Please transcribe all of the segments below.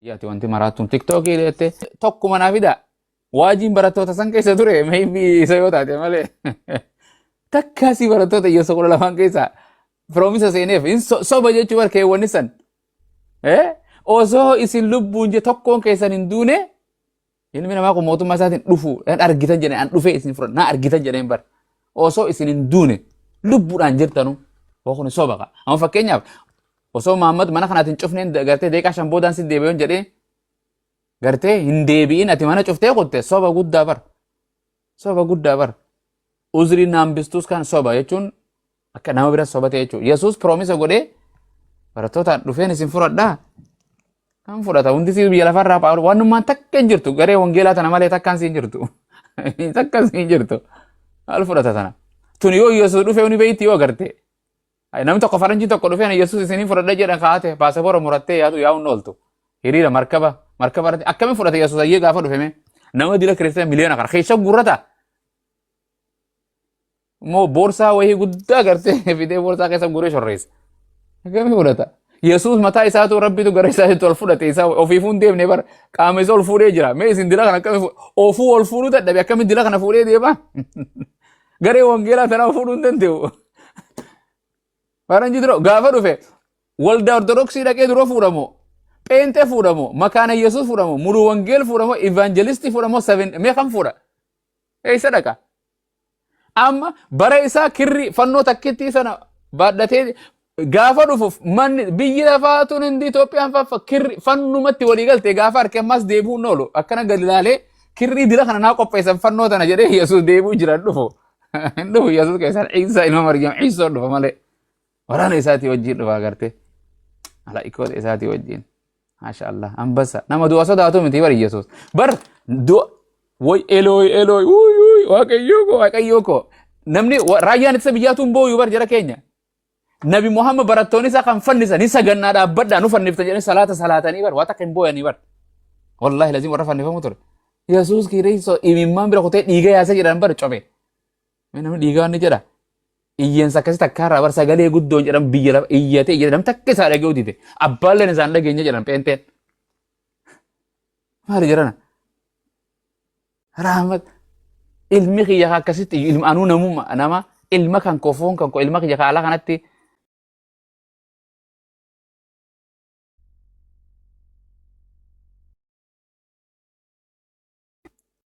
Yaati wanti maraattuun tiktookii jettee tokkuma naa fida. Waajiin barattoota san keessa ture maybe isa yoo taate malee. Takkaasii barattoota Yesuus 12 keessa firoomisa seeneef hin soba jechuu bar keewwanni san. Osoo isin lubbuun je tokkoon keessan hin duune ilmi namaa kun mootummaa isaatiin dhufu nan argitan jedheen an dhufee isin fudhadha na argitan jedheen bar. Osoo isin hin duune lubbuudhaan jirtanu hoo kun soba ka. Amma fakkeenyaaf osoo Muhammad mana kanaatiin cufneen gartee deeqaa 5 boodaan si deebi'oon jedhee gartee hin deebi'in ati mana cuftee kutte soba guddaa bar. Soba guddaa bar. Uzriin naambistuus kan soba jechuun akka nama bira soba ta'e jechuudha. Yesuus piroomisa godhee barattootaan dhufeen isin fudhadhaa. Kan fudhata hundi si biyya lafarraa Phaawulos wannummaan takka hin jirtu garee wangeelaa tana malee takkaan si hin jirtu. Takka si hin jirtu. Maal fudhata tana? Tuni yoo Yesuus dhufee ni beekti yoo agarte. Namni tokko faranjii tokko dhufee Yesuus isiniin fudhadha jedhan kaa'ate paasapoora murattee yaadu yaa'uun ooltu. Hiriira markaba markaba irratti akkamiin fudhate Yesuus ayyee gaafa dhufe mee? Nama dila kiristaana miliyoona kana keessa guurrata. Immoo boorsaa wayii guddaa gartee fidee boorsaa keessa guuree shorreessa. Akkamii fudhata? Yesuus mataa isaatu rabbitu gara isaatti ol fudhate isaa ofiifuu hin deemne bara qaama isa ol fuudhee jira. Mee isin dila kana akkamii ofuu ol fuudhuu dadhabe akkamiin dila kana fuudhee deema? Garee wangeelaa tanaa fuudhuu hin danda'u. Faranjii dura gaafa dhufe waldaa ortodoksii dhaqee dura fuudhamoo pheenxee fuudhamoo makaana Yesuus fuudhamoo mulu wangeel fuudhamoo ivaanjelistii fuudhamoo seven mee kam fuudha? Eessa dhaqa? Amma bara isaa kirri fannoo takkittii sana baadhatee gaafa dhufuuf manni biyyi lafaa tun hundi Itoophiyaan faffa kirri fannumatti walii galte gaafa harki ammas deebi'uu hin oolu akkana gadi ilaalee kirrii dila kana naa qopheessan fannoo tana jedhee Yesuus deebi'uu jira hin dhufu. Hin dhufu Yesuus keessaan Iisaa ilma Maryam Iisoo dhufa malee waraana isaatii wajjin dhufa agartee malaa'ikoota isaatii wajjin. Maasha Allah ambassa nama du'a sodaatu miti bar Yesuus bar du'a way elooy elooy wuy wuy waaqayyoo koo waaqayyoo koo namni raayyaan ittisa biyyaatu hin booyu bar jara keenya Nabi Muhammad barattoonni isaa kan fannisan hin sagannaa dhaabbadhaa nu fanniftan jedhanii salaata salaatanii bar waa takka hin booyanii bar wallaahi laziim warra fannifamu ture Yesuus kireessoo imimmaan bira kutee dhiiga yaasa jedhan bar cobe Mee namni dhiigaa inni jedha. Iyyeensa akkasii takka irraa bar sagalee guddoon jedhan biyya lafa iyyatee iyyate namni takka isaa dhaga'uu dide. Abbaalleen isaan dhageenye jedhan pheenteen. Maali jedhana? Rahmat ilmi kiyya akkasitti ilma anuu namumma nama ilma kan koo foon kan koo ilma kiyya ka alaa kanatti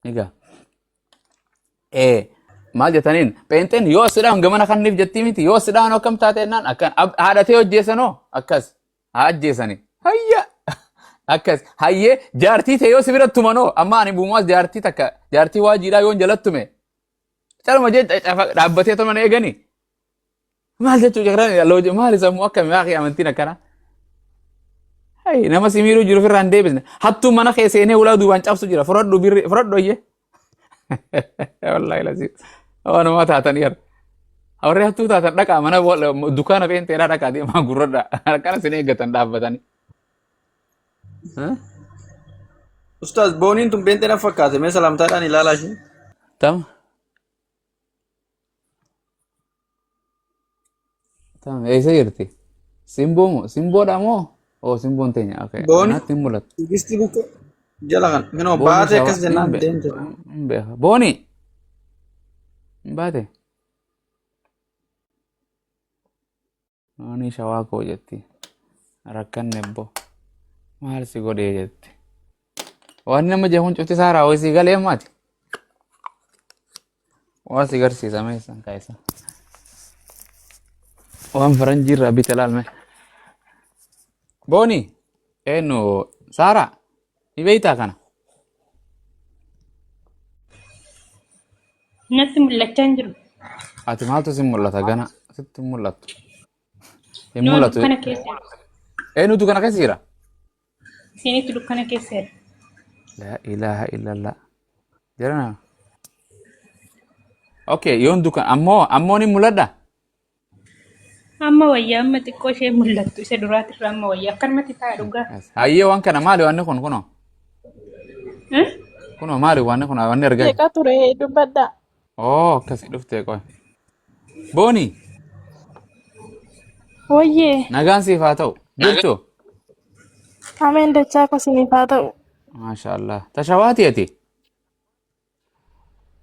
Egaa maal jettaniin pheenxeen yoo as sidhaan gamana kanniif jettii miti yoo sidhaan akkam taate jennaan akkan haadhatee hojjeessanoo akkas haa ajjeesani hayya akkas hayyee jaartii ta'e yoo si bira tumanoo amma ani buumaas jaartii takka jaartii waajiidhaa yoon jalattume caluma jee dhaabbatee tuman eegani Maal jechuu jagraan looji maali sammuu akkami waaqii amantiin akkana. Hayi nama si miidhuu jiru ofirraa hin deebisne. Hattuu mana kee seenee ulaa duubaan cabsu jira. Fudhadhu birri fudhadhu ayyee. Wallaahi lasii. Waanuma taatan yar. Warri hattuu taatan dhaqaa mana dukkaana feenteedhaa dhaqaa deemaa gurradha. Akkana sin eeggatan dhaabbatanii. Ustaaz booniin tun beenxee na fakkaate mee salaamtaadhaan ilaalaa ishee. Tam. Tam eessa jirti? Simboo moo? Simboodha moo? Oo simboon teenya. Okay. Booni Natti hin mul'atu. tigistii bukkee jala kan minoo Booni baatee shawaa akkas hin jennaan be deemte. hin beeka. Booni hin baate. Booni shawaa koo jetti. Rakkanne bbo. Maal si godhee jetti. Waan nama jechuun cufti isaa raawwii si galee maati. Waan si garsiisa mee isaan kaayisa. Waan faranjii irraa bite laalme. Booni eenyu Saaraa ni beektaa kana? Natti mul'achaa hin jiru. Ati maaltu si mul'ata gana sitti hin mul'attu. Hin Noo mul'atu. dukkana keessa jira. Eenyutu kana keessa jira? Isinitti dukkana keessa jira. Laa ilaaha illallah. Jarana. Okay, yoon dukan ammoo ammoo ni mul'adha. Amma wayyaa amma xiqqoo ishee mul'attu isa duraatirra amma wayyaa akkanumatti ta'a dhugaa. Hayyee waan kana maali wanni kun kunoo? Eh? Kunoo maali wanni kun wanni argaa Meeqa ture dubbadha. Oh, akkasi dhuftee qoy. Booni, Wayyee nagaan siif haa ta'u. Jirtu? Ameen dachaa koo isiniif haa ta'u. Maasha Allah. Ta shawaati ati?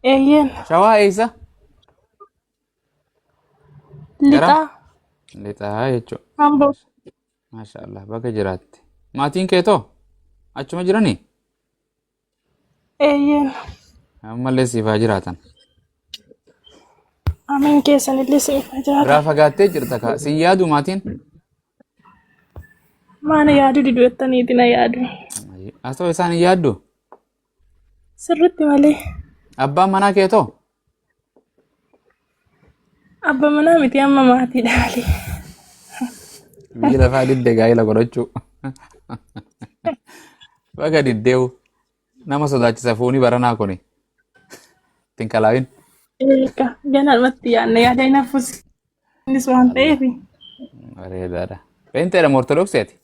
Eeyyeen. Shawaa eessa? Garam? Lixaa. Lixaa jechuudha. Amboo. Maasha Allah. Baga jiraatte. Maatiin kee too? Achuma jiranii? Eeyyeen. Ammallee siif haa jiraatan. Ameen keessanillee siif haa Biraa jiraatan. fagaattee jirta kaa. Sin yaadu maatiin? Maana yaadu didu jettaniiti na yaadu. Asoo isaan hin yaaddu? Sirriitti malee. Abbaan manaa kee too? Abba manaa miti amma maatiidha malee. Biyyi lafaa didde gaa'ela godhachuu. Baga diddeewu. Nama sodaachisa fuuni baranaa kuni. Ittiin kalaawin. Eegaa ganaadhumatti yaadna yaada hin hafuus innis waan ta'eef. Bareedaadha. Peenteedha moo Ortodoksiiti?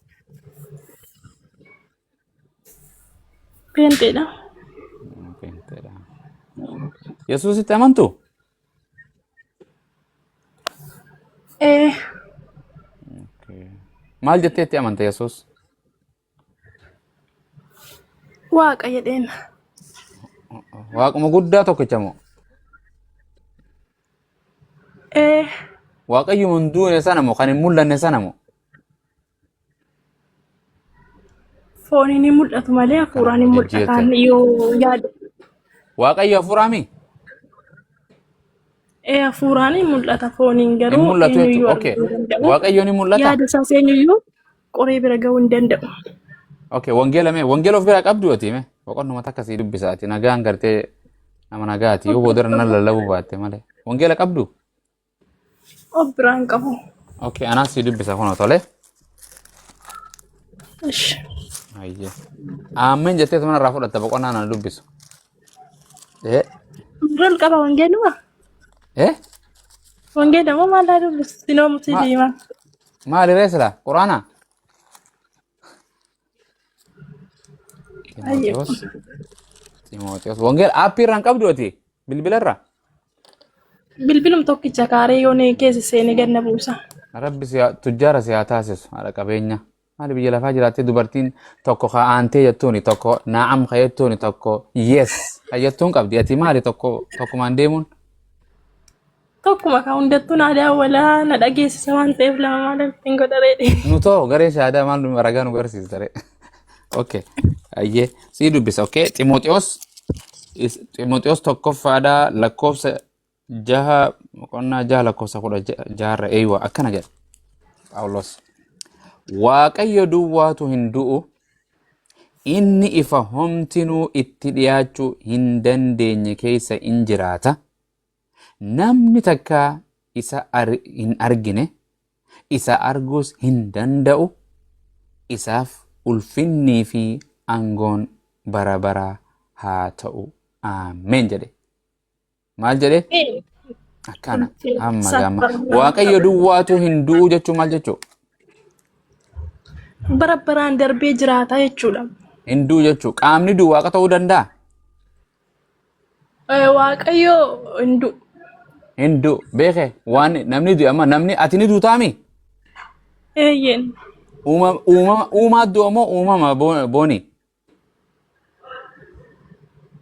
Peenteedha. Peenteedha. Yesuusitti amantuu? Ee Maal jettee itti amanta Yesuus? Waaqa jedheen. Waaquma guddaa tokkicha moo? Ee Waaqayyuma hin duune sana moo kan hin mul'anne sana moo? Fooniin hin mul'atu malee hafuuraan hin Kanuma mul'ataan jijjiirte. yoo yaadu. Waaqayyo hafuuraami? Ee hafuuraan hin mul'ata fooniin Hin garuu mul'atu eenyuyyuu jechuudha. Okay. arguu hin danda'u. Waaqayyo ni mul'ata? Yaada isaas eenyuyyuu qoree bira ga'uu hin danda'u. Okay, wangeela mee wangeela of biraa qabdu ati mee boqonnuma takka sii dubbisa ati nagaan gartee nama nagaati yoo boodara nan lallabuu baatte malee wangeela qabdu? Of biraa hin qabu. Okay, anaa sii dubbisa kunoo tole. Ish. Ayyee. Aamen jettee tuma irraa fudhatta boqonnaa na dubbisu. Eh? Rol qaba wangeeluma. Eh? Wangeela moo maal haa dubbisu? Sinoo Ma musliima. maali ree sila? Quraana? Ayyee. Ximootewoos. Ximootewoos. Wangeela aappii irraa hin qabdu ati? Bilbila irraa? Bilbilum tokkicha kaaree yoon keessa seenee gad na buusa. Rabbi si haa- tujjaara si haa taasisu haadha qabeenya. Maali biyya lafaa jiraattee dubartiin tokko ka aantee jettuuni tokko naa'am ka jettuuni tokko yes ka jettuun qabdi ati maali tokko tokkumaan deemuun Tokkuma ka hundattuu naa daawwalaa na dhageessisa waan ta'eef lama maal ittiin godha reedhe. nu too garee shaadaa maal nu ragaa nu garsiisa ree. Okay ayyee sii dubbisa okay Ximooxiyoos Ximooxiyoos tokkoffaadhaa lakkoofsa 6 boqonnaa 6 lakkoofsa 16rra eeywa akkana jedha Phaawulos. Waaqayyo duwwaatu hin du'u inni ifa homtinuu itti dhiyaachuu hin dandeenye keessa in jiraata. Namni takka isa hin argine, isa arguus hin danda'u, isaaf ulfinnii fi aangoon bara baraa haa ta'u. Ameen jedhe. Maal jedhe? Akkana. Amma gaama. Waaqayyo duwwaatu hin du'u jechuun maal jechuu? Bara baraan darbee jiraata jechuudha. Hin du'u jechuu. Qaamni du'u waaqa ta'uu danda'a? Waaqayyo hin du'u. Hin du'u. Beeke waan namni du'e amma namni ati ni duutaami? Eeyyeen. Uumama uumaa du'a moo uumama booni?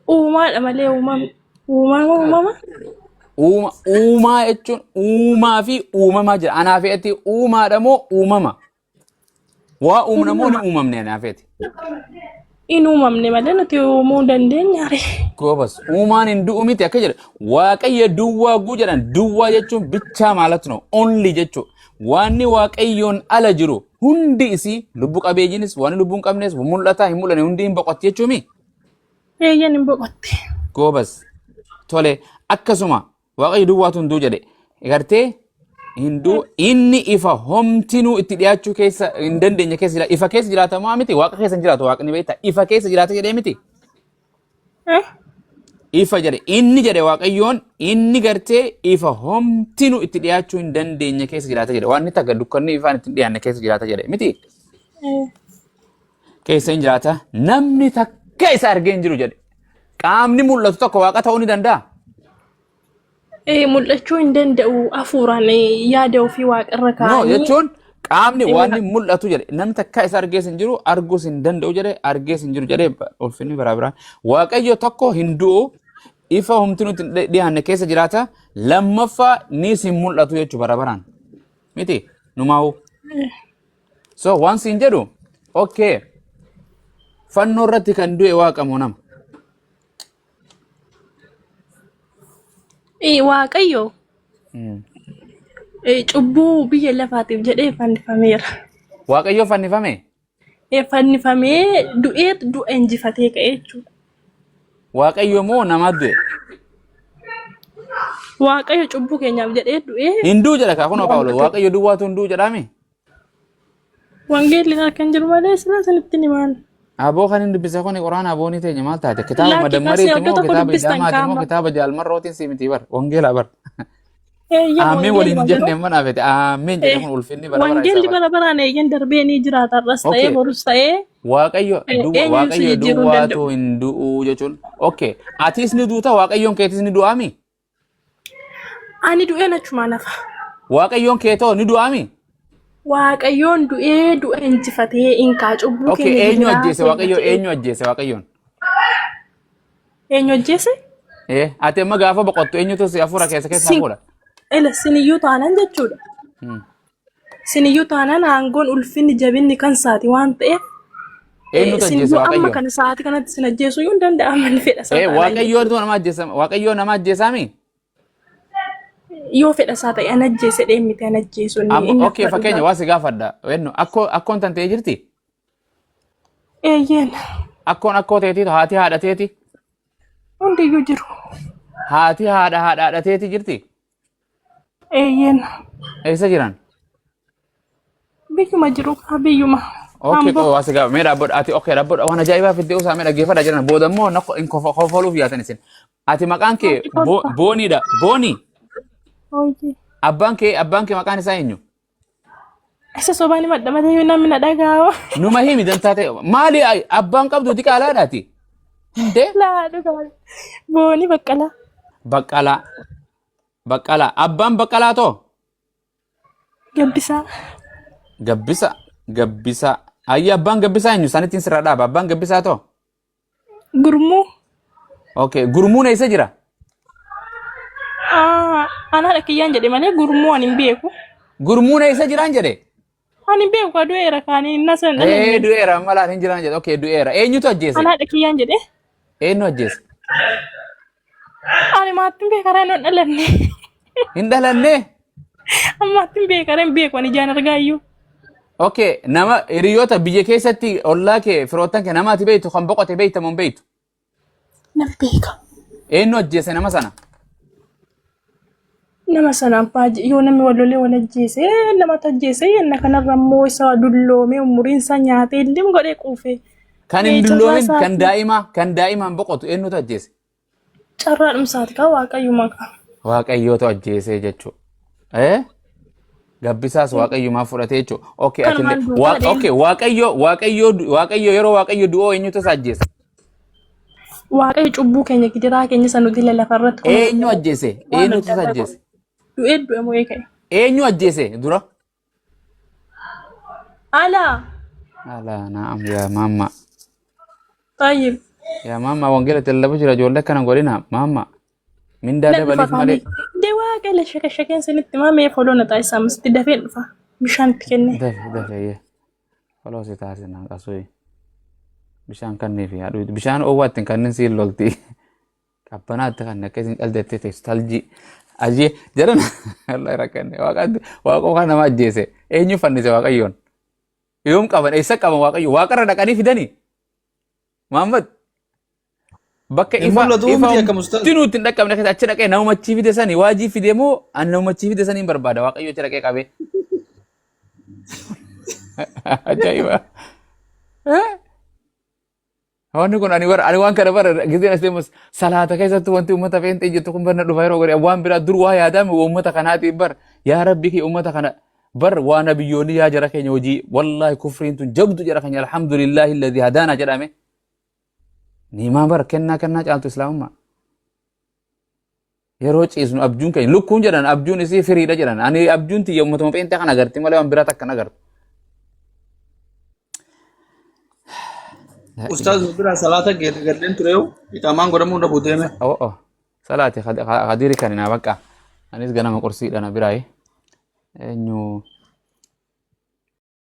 Uumaadha malee uumama. Uumama uumama. Uuma uumaa jechuun uumaa fi uumamaa jira. Anaa fi ati uumaadha moo uumama? Waa uumna moo ni Uumama. uumamne anaa fi ati? In uumamne malee nuti uumuu hin dandeenya ree. Goobas uumaan hin du'u miti akka jedha waaqayyo duwwaa guu jedhan duwwaa jechuun bichaa maalatu no only jechuu waanni waaqayyoon ala jiru hundi isii lubbu qabeeyyiinis waan lubbuu hin qabnes mul'ataa hin mul'anne hundi hin boqotti jechuu mi Eeyyan hin boqotti. Goobas tole akkasuma Waaqayyo duwwaatu hin du'u jedhe. Gartee hin du'u inni ifa homtinuu itti dhiyaachuu keessa hin dandeenye keessa jira. Ifa keessa jiraatamaa miti waaqa keessa hin jiraatu waaqni beektaa ifa keessa jiraata jedhee miti. Eh? Ifa jedhe inni jedhe waaqayyoon inni gartee ifa homtinuu itti dhiyaachuu hin dandeenye keessa jiraata jedhe. Waan inni takka dukkanni ifaan itti hin dhiyaanne keessa jiraata jedhe miti. Eh. Keessa hin jiraata namni takka isa argee hin jiru jedhe. Qaamni mul'atu tokko waaqa ta'uu ni danda'a. Mul'achuu hin danda'u hafuuraan yaada ofii waaqarra No kaa'anii. jechuun Qaamni waan inni mul'atu jedhe namni takka isa argees hin jiru arguus hin danda'u jedhe argees hin jiru jedhe ulfinni baraa biraan. Waaqayyo tokko hin du'u ifa humti nuti hin dhiyaanne keessa jiraata lammaffaa niis hin mul'atu jechuu bara baraan. Miti numaa'u. So waan siin jedhu okay fannoo irratti kan du'e waaqa moo nama? Waaqayyo cubbuu biyya lafaatiif jedhee fannifameera. Waaqayyo fannifame? Fannifamee du'ee du'a injifatee ka'e jechuudha. Waaqayyo moo nama du'e? Waaqayyo cubbuu keenyaaf jedhee du'ee. Hin du'u jedha kaa kunoo Phaawulos. Waaqayyo duwwaatu hin du'u jedhaami. Wangeelli harka hin jiru malee silaa isinitti himaan. Aboo kan hin dubbise kuni quraana aboonii teenya maal taate? Kitaaba Laakki madammariiti kaasee moo iddoo tokko kitaaba dubbistan idaamaati moo kaama. kitaaba jaalmarrootiin si miti bar wangeelaa bar. Eeyyee Aameen waliin wangeelli hin jenne garuu amma naafete aameen jedhe kun ulfinni bara bara isa wangeelli bar. bara baraan eeyyan darbee ni jiraata har'as ta'ee Okay. borus ta'ee Waaqayyo duwwa eenyuun si waaqayyo jijjiiruu hin duwwaatu danda'u. hin du'u jechuun. Okay. Atis ni duuta waaqayyoon keetis ni du'aami? Ani du'een achumaan hafa. Waaqayyoon keetoo ni du'aami? Waaqayyoon du'ee du'a injifatee inkaa cubbuu Okay, keenya eenyu gidiraa ajjeese keenya waaqayyo ta'ee. eenyu ajjeese waaqayyoon? Eenyu ajjeese? Eh, ati amma gaafa boqottu eenyutu si hafuura keessa keessaa Sin fuudha? ela siniyyuu taanan jechuudha. Siniyyuu taanaan aangoon ulfinni jabinni kan saati waan ta'eef Eenyutu ajjeese siniyyuu amma waaqayyoon? kana sa'aatii kanatti sin ajjeesuu hin danda'aman fedha isaa Eh, taanaan waaqayyoon nama ajjeesa waaqayyoon nama ajjeesaami? Yoo fedha isaa ta'e an ajjeese dheemmite an ajjeesu inni Amma inni okay abbaa fakkeenya dhugaa. waa si gaafadha. Wenno akkoo akkoon tan ta'ee jirti? Eeyyeen Akkoon akkoo teeti haati haadha teeti? hundiyyuu jiru. Haati haadha haadha haadha teeti jirti? Eeyyeen. Eessa jiran? Biyyuma jiru kaa biyyuma. Okay, Amboo. qoo waa si gaafa mee dhaabbadhu ati okay dhaabbadhu waan ajaa'ibaa fiddee usaa mee dhaggeeffadha jiran booda immoo na hin kofoluuf yaatan isin. Ati maqaan kee Booniidha. Boonii Hojii. abbaan kee maqaan isaa eenyu? Isa sobaan himadha malee yoo namni na dhaga'aa. Numa himi dantaa ta'e maali abbaan qabdu diqaalaadhaati. Hindee Laa dhugaa. Boonii Baqqalaa. Baqqalaa. Baqqalaa. Abbaan Baqqalaa too? Gabbisaa. Gabbisa. Gabbisa. Ayyi abbaan Gabbisaa eenyu? Sanittiin sirraa dhaaba. Abbaan Gabbisaa too? Gurmuu. Okay. Gurmuun eessa jira? Ah, Ana haadha kiyyaan jedhe malee gurmuu ani hin beeku. Gurmuun eessa jiraan jedhe? Ani hin beeku ka du'eera kaanii inni sana hin Ee dhalanne. du'eera amma laal hin jiraan jedhe. Okay du'eera. Eenyutu ajjeese? Ana haadha kiyyaan jedhe. Eenyu ajjeese? Ani maattiin beekaraa hin dhalanne. Hin dhalanne? Ammaattiin beekaraa hin beeku ani ijaan argaa iyyuu. Okay nama hiriyoota biyya keessatti ollaa kee firoottan kee nama ati beektu kan boqote beekta moo hin beektu? Nan beeka. Eenyu ajjeese nama sana? Nama sana abbaa yoo namni wal lolee wal ajjeese namatu ajjeese yenna kanarra immoo isa dulloomee umuriin isaa nyaatee illee godhee quufe. Kan hin Ee, carraa dulloomin kan isaatii. daa'ima kan daa'imaan boqotu eenyutu ajjeese? Carraa dhumsaati kaa waaqayyuma kaa. Waaqayyootu ajjeesee jechuudha. Eh? Gabbisaas waaqayyumaa fudhatee jechuudha. Okay, Kanumaan atillee. duukaa deema. Okay, waaqayyo waaqayyo waaqayyo yeroo waaqayyo du'oo eenyutu isa ajjeese? Waaqayyo cubbuu keenya gidiraa keenya isa nuti lafa irratti kun Eenyu ajjeese? waan Eenyutu adda isa addaa ajjeese? du'ee du'e mo'ee ka'e. Eenyu ajjeese dura? Alaa Alaa naam yaa maamma. tayyib. Yaa maamma wangeela itti lallabu jira ijoollee akkana hin godhina maamma. Mindaa Nan dhufa dabaliif malee. kaanii. Dee waaqayyo shaka shakeen sinitti maamee foloo na taasisaa masti dafeen dhufa bishaan itti kennee. Dafe dafe yee. Foloo si taasisa qasuu. Bishaan kanniif yaa dhuyi. Bishaan oowwaa ittiin kannin siin lolti. Qabbanaatti kan akka isin caldettee teessu taljii. Ajee jedhan Allah rakkanne waaqatti waaqoo kan nama ajjeese eenyu fannise waaqayyoon. Yoom qaban eessa qaban waaqayyo waaqarra dhaqanii fidanii. Muhammad bakka Hin ifa mul'atu ifa miti akkam ustaaz. homtinuu ittiin dhaqqabne keessa achi dhaqee namumachii fide sanii waajii fide moo ani namumachii fide sanii hin barbaada waaqayyo achi dhaqee qabee. Ajaa'iba. Eh? Wanni kun ani bara ani waan kana bara gizeen as deemus salaata keessatti wanti uummata feenxee jettu kun barna dhufa yeroo godhe waan biraa dur waa yaadame uummata kanaatiin bar yaa rabbi kee uummata kana bar waa nabiyyoonni yaa jara keenya hojii wallaahi kufriin tun jabdu jara keenya alhamdulillaahi alladhi hadaana jedhame niimaa bar kennaa kennaa caaltu islaamummaa. Yeroo ciisnu abjuun keenya lukkuun jedhan abjuun isii firiidha jedhan. Ani abjuun tiyya uummatuma pheenxee kana agarti malee waan biraa takka hin agartu. Ustaaz nu biraa salaata gadleen ture yoo iqaamaan godhamuu dhabu deeme. Oh oh. Salaati khadiri kan naa bakka. Anis ganama qursiidha na biraayi. Eenyu